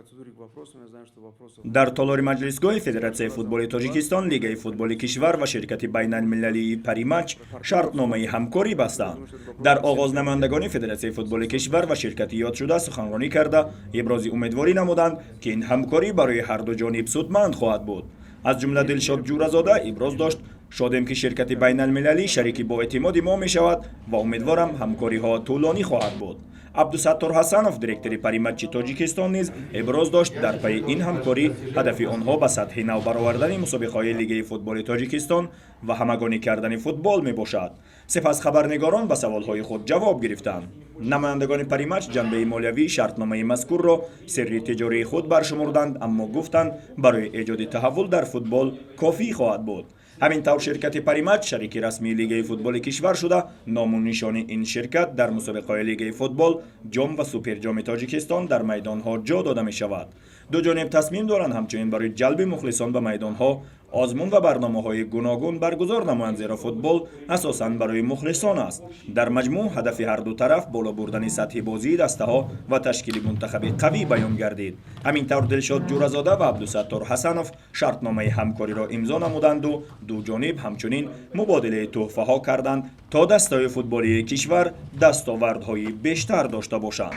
процедуре, к вопросам. Я знаю, что вопросов. Дар толори маҷлисгоҳи Федератсияи футболи Тоҷикистон Лигаи футболи кишвар ва ширкати байналмилалии «Париматч» шартномаи ҳамкорӣ бастанд. Дар оғоз намояндагони Федератсияи футболи кишвар ва ширкати ёдшуда суханронӣ карда, ибрози умедворӣ намуданд, ки ин ҳамкорӣ барои ҳарду ҷониб судманд хоҳад буд. Аз ҷумла Дилшод Ҷӯразода иброз дошт: «Шодем, ки ширкати байналмилалӣ шарики боэътимоди мо мешавад ва умедворам, ҳамкориҳо тӯлонӣ хоҳад буд». Абдусаттор Ҳасанов, директори «Париматчи Тоҷикистон», низ иброз дошт, дар пайи ин ҳамкорӣ ҳадафи онҳо ба сатҳи нав баровардани мусобиқаҳои Лигаи футболи Тоҷикистон ва ҳамагонӣ кардани футбол мебошад. Сипас хабарнигорон ба саволҳои худ ҷавоб гирифтанд. Намояндагони «Париматч» ҷанбаи молиявии шартномаи мазкурро сирри тиҷории худ баршумурданд, аммо гуфтанд, барои эҷоди таҳаввул дар футбол кофӣ хоҳад буд. Ҳамин тавр, ширкати «Париматч» шарики расмии Лигаи футболи кишвар шуда, ному нишони ин ширкат дар мусобиқаҳои Лигаи футбол, ҷом ва Суперҷоми Тоҷикистон дар майдонҳо ҷо дода мешавад. Ду ҷониб тасмим доранд, ҳамчунин барои ҷалби мухлисон ба майдонҳо озмун ва барномаҳои гуногун баргузор намоянд, зеро футбол асосан барои мухлисон аст. Дар маҷмӯъ, ҳадафи ҳарду тараф боло бурдани сатҳи бозии дастаҳо ва ташкили мунтахаби қавӣ баён гардид. Ҳамин тавр, Дилшод Ҷӯразода ва Абдусаттор Ҳасанов шартномаи ҳамкориро имзо намуданду ду ҷониб ҳамчунин мубодилаи тӯҳфаҳо карданд, то дастаҳои футболии кишвар дастовардҳои бештар дошта бошанд.